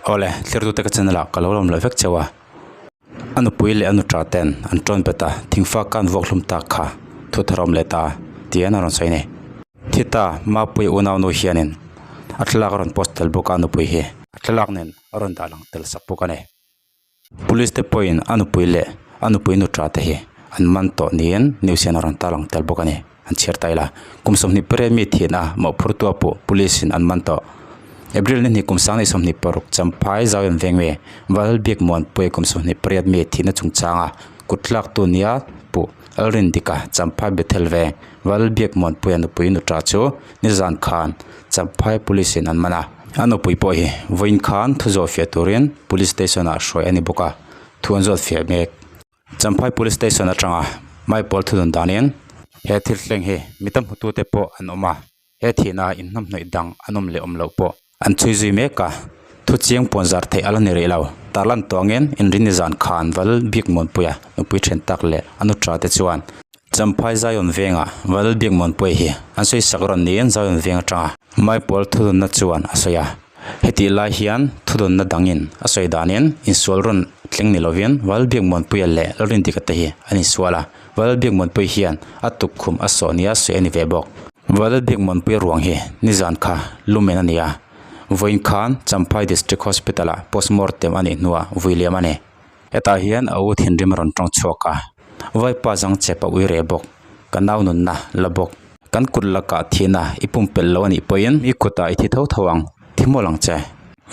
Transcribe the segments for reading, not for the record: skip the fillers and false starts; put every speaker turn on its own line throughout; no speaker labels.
Awle, thlir tute ka channel ah ka lo lawm leh vek cheu a. A nupui leh a nuṭa ten an ṭawn bet a, thingfa kan vuak hlum tak kha thu tharawm leh ta tiin a rawn sawi a ni. Thita Mapuia unaunu hianin a thlalak a rawn post tel bawk a, a nupui hi a thlalak nen a rawn dah lang tel sak bawk a ni. Police te pawhin a nupui leh a nupui nuṭa te hi an man tawh niin news hian a rawn tarlang tel bawk a ni. An chhiar ta ila. Kum 28 mi thihna mawhphurtu a puh police in an man tawh. April ni hnih kum 2026 Champhai Zauian veng mi Valbiak Muanpuia kum 28 mi thihna chungchanga kut tlak tu nia puh Lalrindika Champhai Bethel veng Valbiak Muanpuia nupui nuṭa chu nizan khan Champhai Police in an man a. A nupui pawh hi vawiin khan thu zawh fiah turin Police Station ah hruai a ni bawk a, thu an zawt fiah mek. Champhai Police Station atanga Maipawl thunun danin he thil thleng hi mi tam hmutute pawh an awm a, he thihna inhnamhnawih dang an awm leh awm loh pawh an chhui zui mek a, thu chiang puan zar theih a la ni rih lo. Tarlan tawngin inrinni zan khan Val Bikmuanpuia nupui then tak leh a nuṭa te chuan Champhai Zion vengah Val Biakmuanpuia hi an sawi sak rawn niin Zion veng atanga Maipawl thudunna chuan a sawi a. Hetih lai hian thudunna dangin a sawi danin insual rawn thleng ni lovin Val Biakmuanpuia leh Lalrindika te hi an insual a, Val Biakmuanpuia hian a tukkhum a sawh nia sawi a ni ve bawk. Val Biakmuanpuia ruang hi nizan kha lumen a ni a, vawiin khan Champhai District Hospital-ah postmortem a nih hnuah vui liam a ni. Hetah hian a u thinrim a rawn tawng chhuak a, Vaipa zang chep a ui reh bawk, ka nau nunna la bawk. Kan kut lakah thihna i pumpelh lo a nih pawhin i kutah i thi tho tho ang, thi mawlh ang che.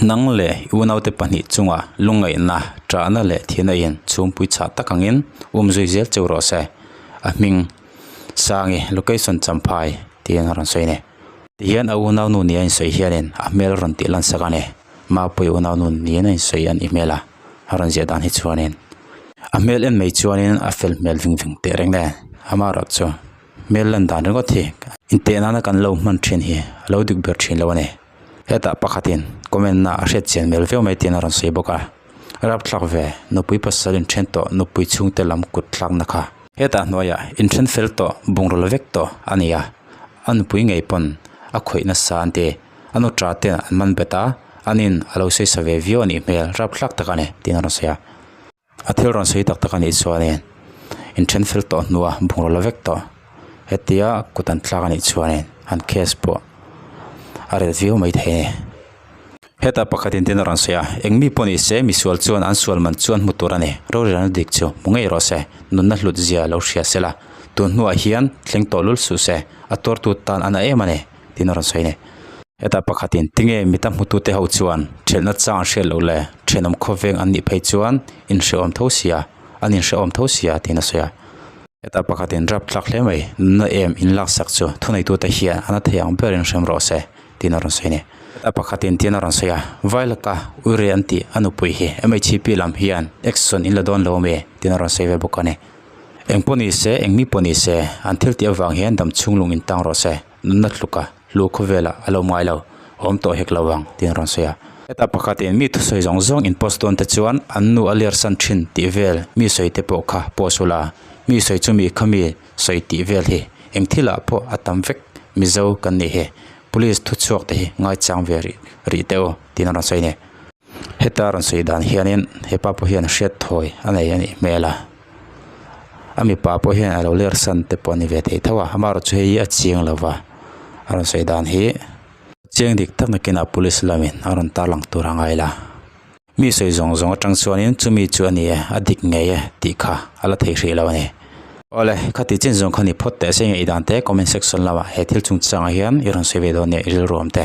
Nang leh i unaute pahnih chungah lungngaihna, ṭahna leh thihna in chhungpui chhah tak angin um zui zel cheu rawh se. A hming, Sangi, location Champhai tiin a rawn sawi a ni. Tihian a unau nu nia insawi hianin a hmel rawn tih lansak a ni. Mapuii unau nu niin a insawi a nih hmel a, a rawn ziah dan hi chuanin a hmel en mai chuanin a fel hmel ving veng teh reng le amaherawh chu hmel lan dan ringawt hi inteh nana kan lo hman thin hi a lo dik ber thin lo a ni. Hetah pakhatin comment na a hriat chian hmel viau mai tiin a rawn sawi bawk a, rapthlak ve nupui pasal inthen tawh nupui chhungte lam kut thlakna kha. Hetah hnuaiah inthen fel tawh bungraw la vek tawh a ni a, a nupui ngei pawn a khawih nasa an ti. A nu ṭa te an man bet a, anin a lo sawi sa ve viau a nih hmel rapthlak tak a ni tiin a rawn sawi a. A thil rawn sawi tak tak a nih chuanin inthen fel tawh hnua bungraw la vek tawh hetia kut an tlak a nih chuanin an case pawh a rel viau mai thei a ni. Hetah pakhatin tin a rawn sawi a, eng mi pawh ni se misual chuan an sual man chu an hmu tur a ni, rorelna dik chu hmu ngei rawh se, nunna hlut zia lo hria se la, tun hnuah hian thleng tawh lul suh se, a tuartu tan a na em a ni. Tin a rawn sawi a ni. Hetah pakhatin tinge mita hmutute ho chuan thelhna chang an hriat loh le thenawm khawveng an nih phei chuan inhrehawm tho sia an inhrehawm tho sia tiin a sawi a. Hetah pakhatin rap tlak hle mai nunna em in laksak chu thuneitute hian a na thei ang berin hrem rawh se tiin a rawn sawi a ni. Hetah pakhatin tin a rawn sawi a, Vailaka uire an tih a nupui hi MHP lam hian action in la dawn lo ami tiin a rawn sawi ve bawk a ni. Eng pawh ni se eng mi pawh ni se an thil tih avang hian damchhung lung in tang rawh se. Nunna tluka hlu khawvelah a lo ngai lo, awm tawh hek lo ang tiin a rawn sawi a. Heta pakhatin mi thusawi zawng zawng in post dawn te chuan an nu a ler san thin tih vel mi sawi te pawh kha post ula, mi sawi chu mi kha mi sawi tih vel hi eng thilah pawh a tam vek Mizo kan nih hi Police thuchhuak te hi ngaichang ve rih rih teh u tiin a rawn sawi a ni. Heta a rawn sawi dan hianin hepa pawh hian hriat thawi a nei a nih hmel a. A mipa pawh hian a lo ler san te pawh a ni ve thei tho a amaherawh chu hei hi a chiang lo va a rawn sawi dan hi chiang dik tak nakinah police lamin a rawn tarlang tur a ngai la mi sawi zawng zawng atang chuanin chumi chu a ni e a dik ngei e tih kha a la thei hrih lo a ni. Awle khati chin zawng kha ni phawt teh se nge i dan te comment section lamah he thil chungchangah hian i rawn sawi ve dawn nia i rilru awm te.